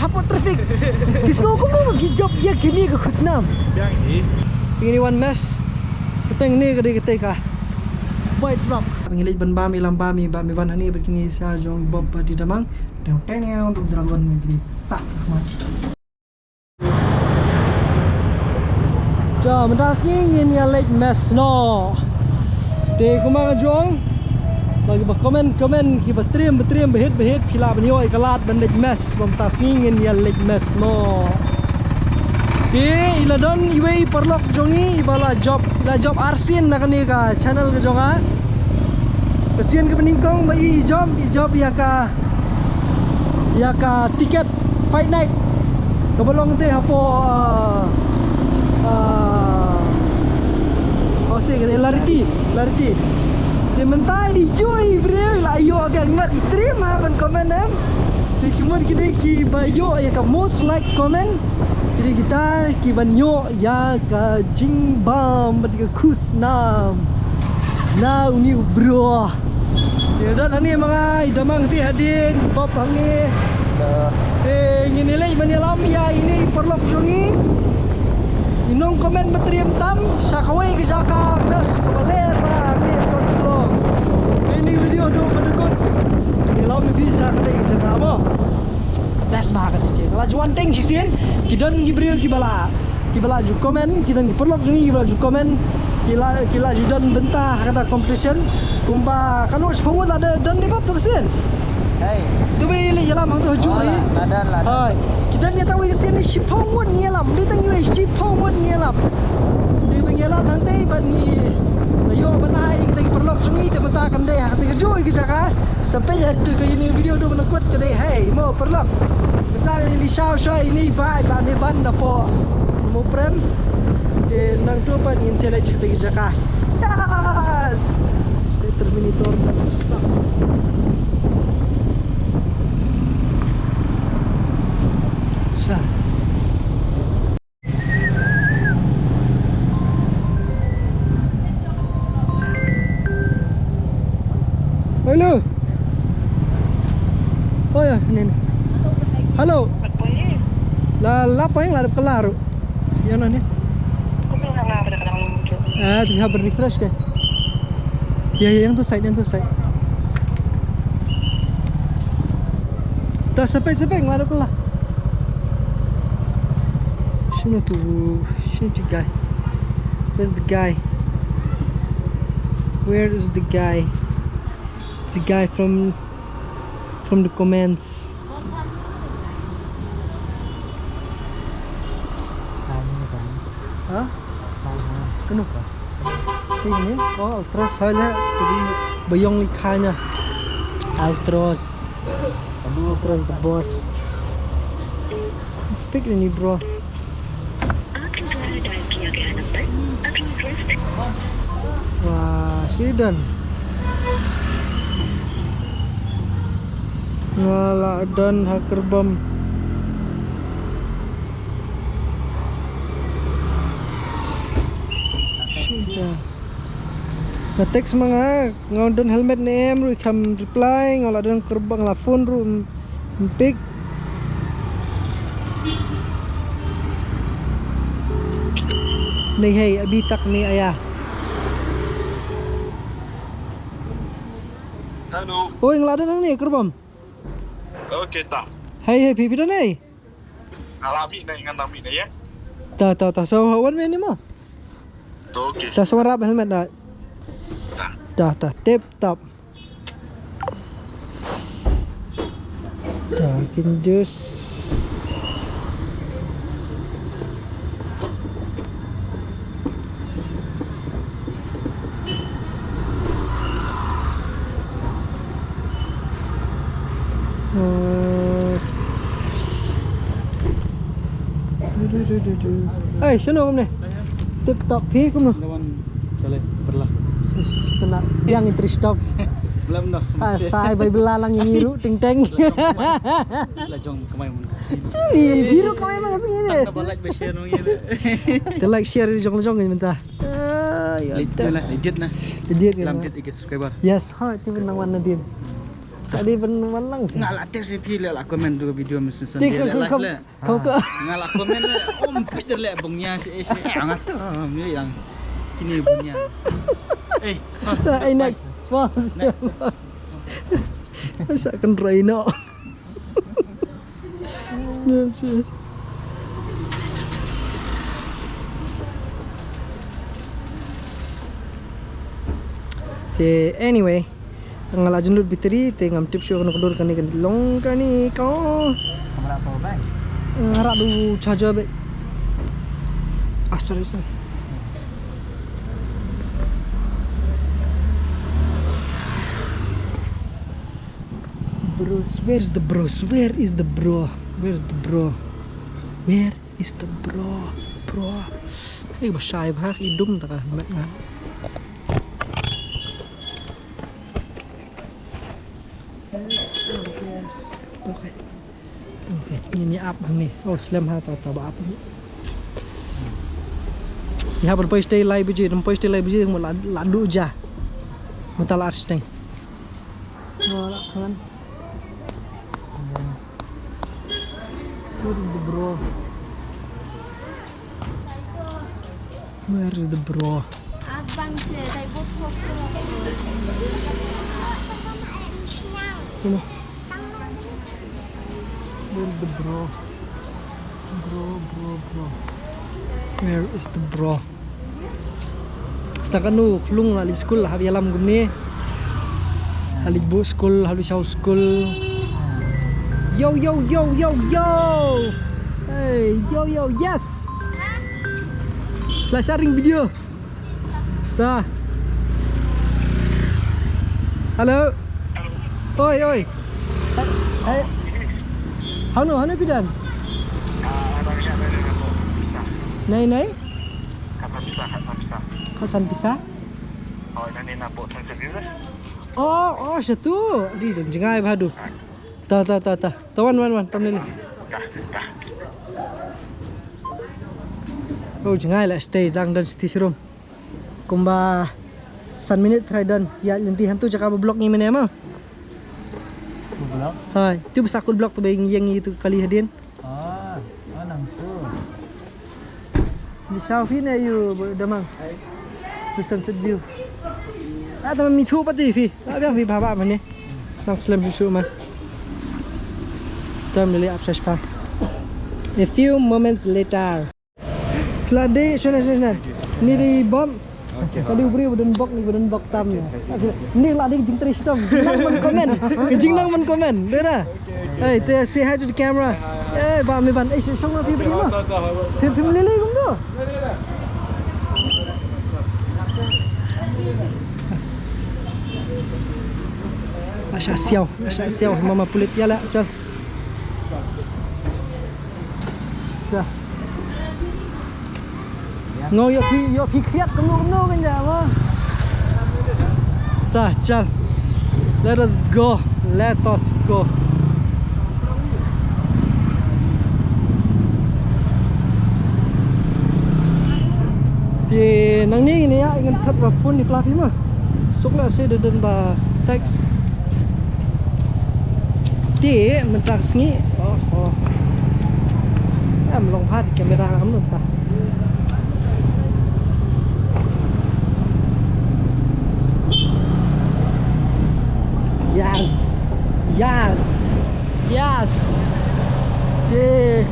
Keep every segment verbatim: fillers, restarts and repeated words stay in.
Hapoh traffic. Ki sngew kumno ba ki jop ïa kine ka khusnam. Biang hi. Kine wan mess. Kateng ne ka dei katei ka White Rock. Ngi leit ban bam i lam bam i ba mi wan hangne bad kine sa jong Bob bad i Damang. Teng teng teng dragon kine sa. Te mynta sngi ngin ïa leit mess noh. Te kumba nga ju ong, ba kiba comment comment, kiba triem ba triem, ba hit ba hit, phi lah ban ïoh ïa ka lad ban leit mess. Ba mynta sngi ngin ïa leit mess noh. Te i la don iwei i paralok jong ngi iba la jop, i la jop arsien na kane ka channel ka jong nga. Ka sien kaba nyngkong ba i jop, i jop ïa ka ïa ka tiket Fight Night kaba long te hapoh, ah, ah, oh, se ka Lariti, Lariti. Te mynta i ju i briew la ïoh ka ngat i triem ha ban comment em. Te ki mut ki dei kiba ïoh ïa ka most like comment. Ki dei kita kiban ïoh ïa ka jingbam bad ka khusnam na uni u bro. Te don hangne ma nga, i Damang te hadien, Bob hangne. Te ngin ïaleit ban ïalam ïa ine i paralok jong ngi. I nong comment ba triem tam sha kawei ka jaka best kaba leh ba hangne San Slong. Te ine i video haduh ba dkut ngin ïalam ïa phi sha katei ka jaka mo. Best ba ka te. Ka la ju wan teng shisien, ki don ki briew kiba la, kiba la ju comment, ki don ki paralok jong ngi kiba la ju comment, ki la, ki la ju don bynta ha kata competition. Kumba katno, shiphew ngut la don, don ne Bob to ka sien? Hei. To ba ïaleit ïalam hangto ha ju. Oh, ri. La, la don, la don. Hoi. Ki don kata wei ka sien ne shiphew ngut ngi ïalam. Dei tang iwei, shiphew ngut ngi ïalam. Dei ba ngi ïalam hangtei bad ngi la ïoh ban ai ïa kita ki paralok jong ngi te mynta kan dei ha kata ka juh ka jaka. Sa peit ïa kata ka ine i video haduh ba la kut ka dei hei mo paralok. Mynta ngi la shaw shaw ine i bai ba ne ban napoh Moprem. Te nangtu pat ngin sa leit sha kata ka jaka. Yes. Te Terminator na sap. Sa. Hello. Oh ya, ni, ni. Hello. La, la poi, la dep kylla ruh. Ïa no ni. Ah, tu hap refresh ke. Ya, ya, ïa tu side, ïa tu side. Ta sa peit, sa peit, la dep kylla. Shano tu, shano tu guy? Where's the guy? Where is the guy? The guy from, from the comments. Ha? Kano ka? Ini? Oh, Ultros hoi la. Jadi bayong li khanya. Ultros. Ultros the boss. Pick ini, bro. आपके द्वारा डायल किया गया नंबर अभी व्यस्त है। Wah, sdang. Nga la don ha Kyrbom. Sdang. Nga text ma nga, nga don helmet ne em ruh i kham reply, nga la don Kyrbom, nga la phone ruh. Ym pick. Nahi hai, abhi tak nahi aaya. Hello. Oi, nga la don hangne, Kyrbom. Okay, ta. Hai, hai, phi, phi don ne? Nga la mih ne, nga la mih ne, ïa. Ta, ta, ta, so, wan mih ne mo? To, okay. Ta, so, wrap helmet da. Ta. Ta, ta, tip top. Ta, kin jus. Eh, du, du, du, du, du. Hai, shano kumne? Tip top, phi kumno? Lawan Saleh, Perla. Ish, tena biang interest top. Belum dah. Sa, masih. Sa, bai bela lang ini ru, ting teng. La jong kamai, la jong kamai mun kasi. Sini, biru kamai mun kasi ni. Tang dah ba like, ba share nang ini. Te like, share jong, jong ni mynta. Ah, ya. Like dah lah, edit nah. Edit. Lam edit, edit subscriber. Yes, ha, cuba nang wan Nadine. Tadi ban wan lang. Nga la text ïa phi leh, la comment tu video Mister Sunday leh, like leh. Kau ke? Nga la comment leh, om pit leh bong ïa si si. Eh, nga tu, um, ïa yang kini bong ïa. Eh, ha, sa ai next. Wah, sa kan rai no. Yes, yes. Te anyway, nga la jin lut battery te ngam tip shuh kano ka dur kane ka long kane ka. Kamera power bank. Nga rak du charger bek. Ah, sorry, sorry. Bros, where is the bros? Where is the bro? Where is the bro? Where is the bro? Bro. Hey, ba shai ba, i dum ta ka mat nga. Yes, yes. Okay. Okay, ni ni ap ni. Oh, slem ha ta ta ba ap ni. Ni ha ban poi stay lai baje, ban poi stay lai baje mo la la du ja. Mata la ar steng. Where is the bro? Where is the bro? Where is the bro? Bro, bro, bro. Where is the bro? Sta kanu khlung la li skul, hap ïalam kumne. Ha li bu skul, ha li shaw skul. Yo, yo, yo, yo, yo. Hey, yo, yo, yes. La sharing video. Da. Hello. Oi, oi. Hey. Hanu, hanu bidan. Nei, nei. Ka san pisa, ka san pisa. Ka san pisa? Oh, ina ni na bot san sebiu dah. Oh, oh, satu. Di dan jengai badu. Ta, ta, ta, ta. Ta wan, wan, wan, tam lili. Dah, dah. Oh, jengai lah stay dang dan stay serum. Kumba san minit try dan. Ya, nanti hantu jaka ba block ni mene ma. Block? Hai, tu ba sakul block tu ba yang, yang itu kali hadin. Ah, anang tu. Ni shaw hi ne yu damang. Tu sunset view. Ah, tama mi thu pati phi. Sa biang phi baba mane. Nang slem susu man. Tam lili ap sas pa. A few moments later. Lade shona shona. Ni di bom. Tadi u briew ba don bok ni, ba don bok tam. Ni la ding jingtrei shitom. Nang ban komen. Ka jingnang ban komen. Dera. Hey, te say hi to the camera. Eh, ba mi ban. Eh, shong na phi ba ni ma. Phi phi lili kum tu. Asha siaw, asha siaw mama pulit ya la chal. Dah. Ngo yo phi, yo phi khiat kumno kumno kan ja mo. Dah, chal. Let us go. Let us go. Te nangne ngin ïa, ngin thad ba phone ni pla phi ma. Suk la se da don ba text. Te mynta ka sngi. Oh, oh. Em long hat kamera ngam num ta. Yes. Yes. Yes. Te.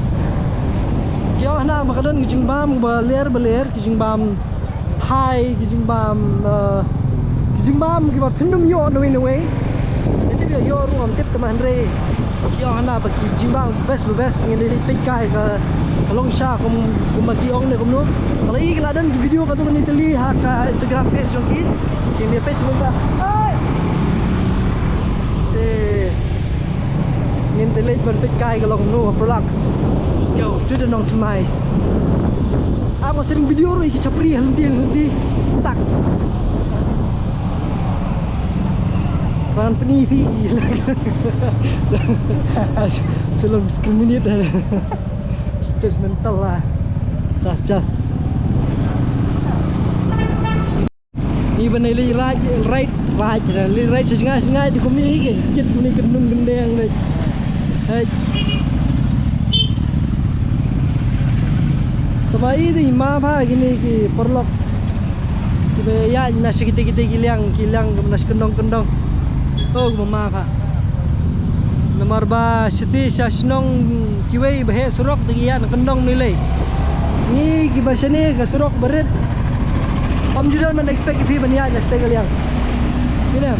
Ki ong hana ba ka don ki jingbam ba ler ba ler, ki jingbam Thai, ki jingbam, eh, ki jingbam kiba phin ym ïoh nawei nawei. Ngim tip ïoh ïoh ruh ngam tip, tang hynrei ki ong hana ba ki jingbam best ba best, ngin dei leit peit kai ka, ka long sha kum, kumba ki ong ne kumno. Ka la i ka la don ki video katu kane tylli ha ka Instagram page jong ki. Ki ngin peit sha mynta. Hai. Te. Ngin te leit ban peit kai ka long no products. Let's go to the Nongthymmai. Ap nga sering video ruh ïa ki chapri ha lynti ha lynti. Tak. Ban pyni phi. Sa long discriminate. Judgmental lah. Dah, dah. Ni Ban ai leit ride, ride, ride, leit ride sha jngai, sha jngai te kumne hi, kit kumne kyndon kyndeng leit. Hei. Tangba i te i map ha kine ki paralok kiba ïaid na sha kita kita ki liang, ki liang na sha kyndong kyndong. Oh, kumba map ha. Namar ba shati sha shnong kiwei ba heh surok te ki ïaid na kyndong ne lei. Ngi kiba shane ka surok barit. Ym ju don ban expect ïa phi ban ïaid na shatei ka liang. Kine.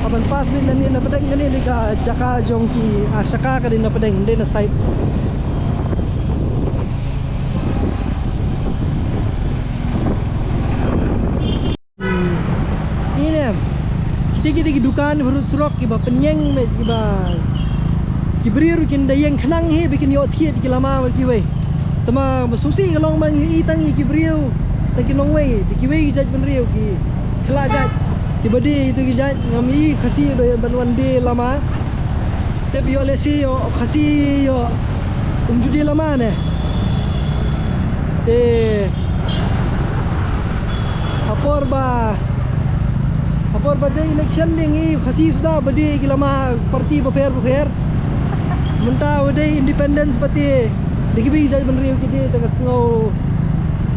Haba pass beit nangne na pdeng kane dei ka jaka jong ki arshaka, ka dei na pdeng, dei na side. Hmm. Ine em. Kita kita ki dukan baroh surok kiba pynïeng, kiba, ki briew ruh kin da ïeng khnang hi ba kin ïoh thied ki lama bad kiwei. Tangba ba sngewsih ka long ba ngi ïohi tang ïa ki briew, tang ki nongwei, da kiwei ki jait bynriew, ki khlad jait, kiba die ïa kito ki jait, ngam ïohi Khasi ba, ban wan die lama. Tip ïoh lehse ïoh Khasi ïoh kum ju die lama ne. Te ha por ba, ha por ba dei election dei ngi Khasi suda ba die ki lama party bapher bapher. Mynta ba dei independence party, dei kiba ïeit bynriew ki die, te ka sngew,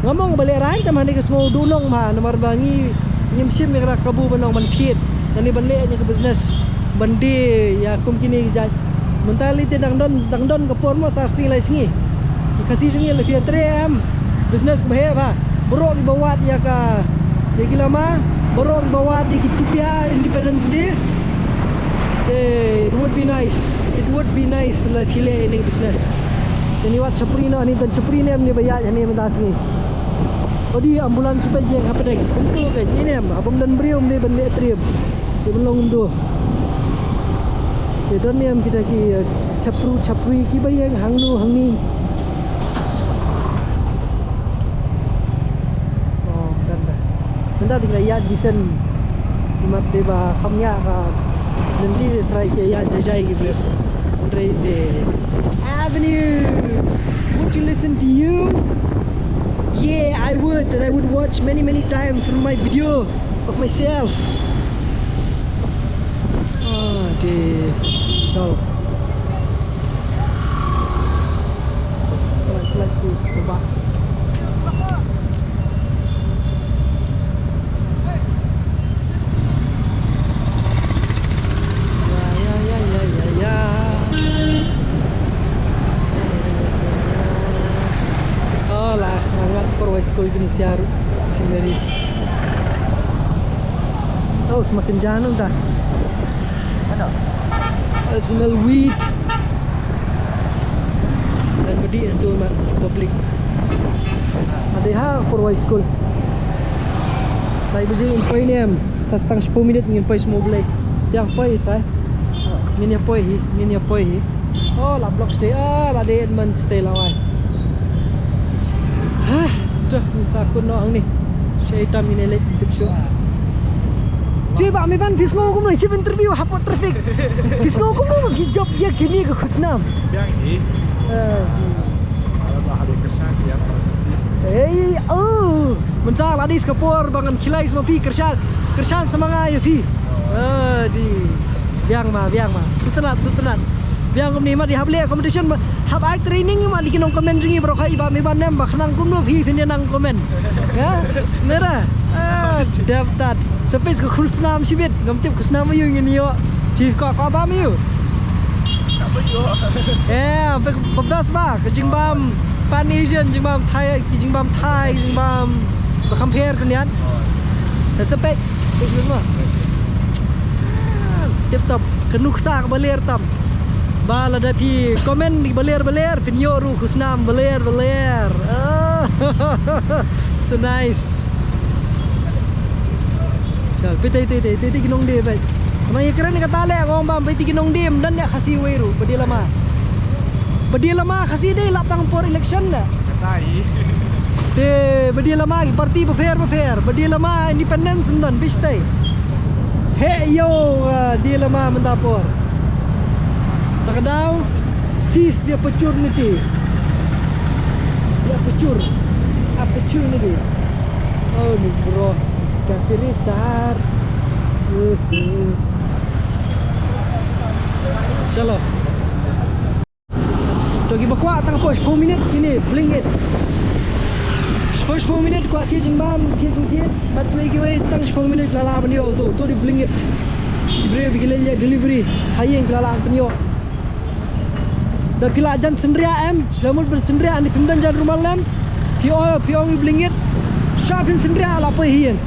ngam ong ba lehraiñ, te mane ka sngew duh nong ma, namar ba ngi, ngim shim ïa ka kabu ban ong ban thied, lane ban leh ïa ka business ban die ïa kum kine ki jait. Mynta lei te dang don, dang don ka por mo sa arsien lai sngi. Ki Khasi jong ngi la phi ïatrei em business kaba heh ba. Baroh kiba wad ïa ka, ïa ki lama, baroh kiba wad ïa ki tupia Independence Day. Eh, it would be nice. It would be nice la phi leh ïa kane ka business. Te ngi wad shapri noh, ne don shapri ne em ne ba ïaid hangne mynta sngi. Odi ambulance u peit ïeng hapdeng. Kumto peit ine em, haba ym don briew ym dei ban leh triem. Te ban long kumto. Te don ne em kita ki, eh, shapru shapri kiba ïeng hangno hangni. Oh, kan da. Mynta te ngi la ïaid decent. Imat te ba kham ïa ka lynti te trai ki ïaid jai jai ki bleh. Hynrei te avenues. Would you listen to you? Yeah, I would, and I would watch many, many times from my video of myself. Ah, di. So. Pelan, pelan tu, coba. Ya, ya, ya, ya, ya, ya. Oh, lah, hangat por high school Indonesia, Saint Mary's. Oh, semakin jauh dah. Mana? I smell weed. Dan bedi tu mat public. Ada ha Purwai School. Tai biji in poi nem. Sa stang sepuluh minit ngin poi semua belai. Yang poi tai. Ngin ya poi hi, ngin ya poi hi. Oh, la block stay. Ah, la dei man stay la wai. Hah, dah sa kun no ang ni. Shaitan ini lek tip show. Cuy, ba mi ban phi sngew kumno, shim interview hapoh traffic. Phi sngew kumno ba ki job ïa kine ka khusnam. Biang hi. Eh, di. Ala ba hade kesan ïa. Ei, oh. Mynta la dis ka por ba ngan khilai sa ma phi, kyrshan. Kyrshan sa ma nga ïa phi. Eh, di. Biang ma, biang ma. Sutnat, sutnat. Biang kumne ma di hap leh competition ma. Hap ai training ma di ki nong comment jong ngi baroh kha, i ba mi ban nem ba khnang kumno phi phin ïa nang comment. Ya? Nera. Ah, dep tat. Space ka khusnam shibit. Ngam tip khusnam aiu ngin ïoh. Phi ka ka bam aiu. Eh, ba best ba ka jingbam Pan Asian, jingbam Thai, ki jingbam Thai, ki jingbam ba kham pher khyndiat. Sa spek. Spek mo. Ah, tip top. Ka nuksa kaba ler tam. Ba lada phi comment baler baler, phin ïoh ruh khusnam baler baler. Ah, so nice. Chal, phi tei tei tei tei ki nongdie phi. Nang ïa kren kata leh, ngong bam, phi tei ki nongdie, ym don ïa Khasi wei ruh, ba die lama. Ba die lama Khasi dei lap tang por election da. Kata i. Te ba die lama ki party bapher bapher, ba die lama independence ym don, phi tei. Heh ïoh, ah, die lama mynta por. Ta ka daw, seize the opportunity. The opportunity. Opportunity. Oh, ni bro. Ka ferry sar. Chalo. To kiba kwah tang hapoh shiphew minit kine Blinkit. Shiphew, shiphew minit kwah thied jingbam, thied jingthied. Bad kiwei kiwei tang shiphew minit la lah ban ïoh to, to dei Blinkit. Ki briew ba ki leit ïa delivery ha ïing ki la lah ban pynïoh. Da phi la jan synriah em, la mut ban synriah ne phim don jan rumal lem. Phi ong, phi ong i Blinkit. Sha phin synriah la poi ha ïing.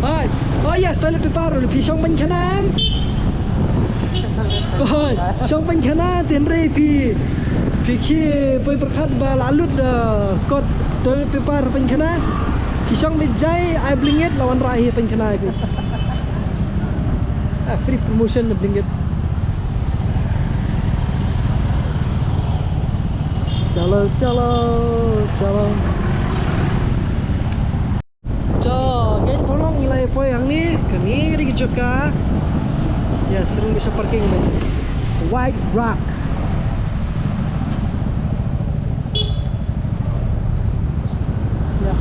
Hoi. Oh yes, toilet paper, phi shong pynkhana em? Hoi, shong pynkhana, tynrai phi. Phi khie poi pyrkhat ba la lut, eh, kot toilet paper pynkhana. Phi shong beit jai, ai Blinkit la wanrah hi pynkhana ïa phi. Ah, free promotion na Blinkit. Chalo, chalo, chalo. Cho, guys, paralok, ngi la ïa poi hangne, kane ka dei ka jaka. Yes, ruh ba sha parking ba. White Rock. Ya.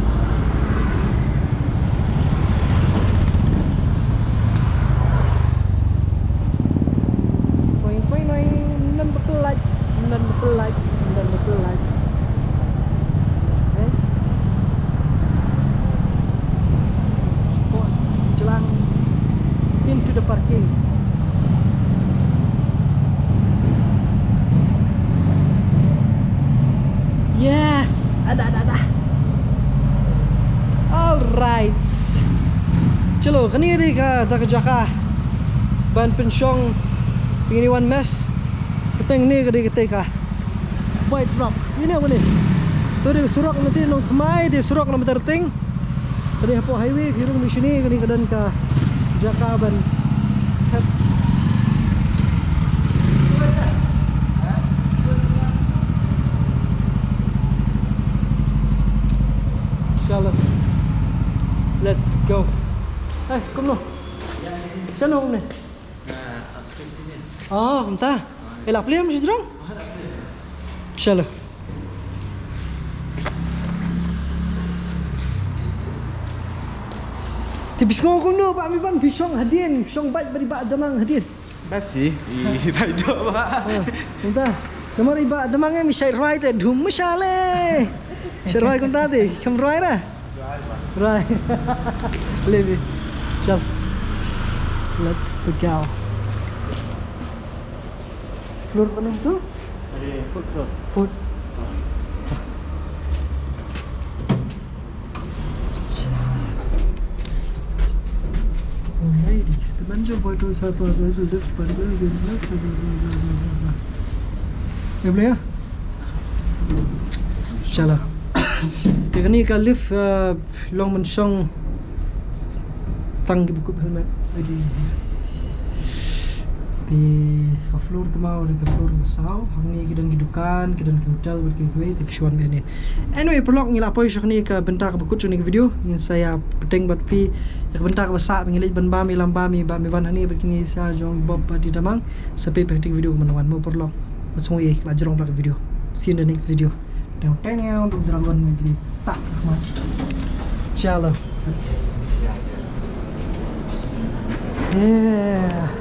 Poing, poing, poing. Nan betul lagi, nan betul lagi, nan betul lagi. Okay. Jlang into the parking. Yes, ada, ada, ada. All right. Chalo, kane ka dei kata ka jaka ban pynshong ïa kine wan mess. Kata kane ka dei kata ka White Rock. Ine wane. To dei surok na te nongthymmai, dei surok na Mawryngkneng. Ka dei hapoh highway, phi rung mih shane, kane ka don ka jaka ban. Chalo. Let's go. Hey, kumno? Shano kumne? Ah, kumta. Eh, la plie mo shi jrong? Chalo. Te phi sngew kumno ba mi ban phi shong hadien, phi shong bad ba dei ba damang hadien. Basi, i tai do ba. Ah, kumta. Namar i ba damang em i shait rwai te dum mashale. Shait rwai kumta te, kam rwai ra. Right. Leave it. Chal. Let's the go. Floor pa nang tu? Ada food floor. Food. Alrighty, the Banjul boy to side for the lift, but Chalo. Te kane ka lift, uh, long ban shong tang kiba kup helmet. Te ka floor kama, ka floor kaba saw. Hangne ki don ki dukan, ki don ki hotel, bad kiwei kiwei, te ki shuwa bad ne. Anyway, paralok, ngi la poi sha kane ka bynta kaba kut sha kane ka video. Ngin sa ïa bteng bad phi ïa ka bynta kaba sah, ngi leit ban bam ïalam bam ïa ba mi ban hangne bad kine sa jong Bob bad i Damang. Sa peit bad ka video kaba nang wan mo paralok. Bad sngewbha ïa la jrong bad ka video. See you in the next video. Teng teng teng, dragon mo kine sa. Chalo. Yeah.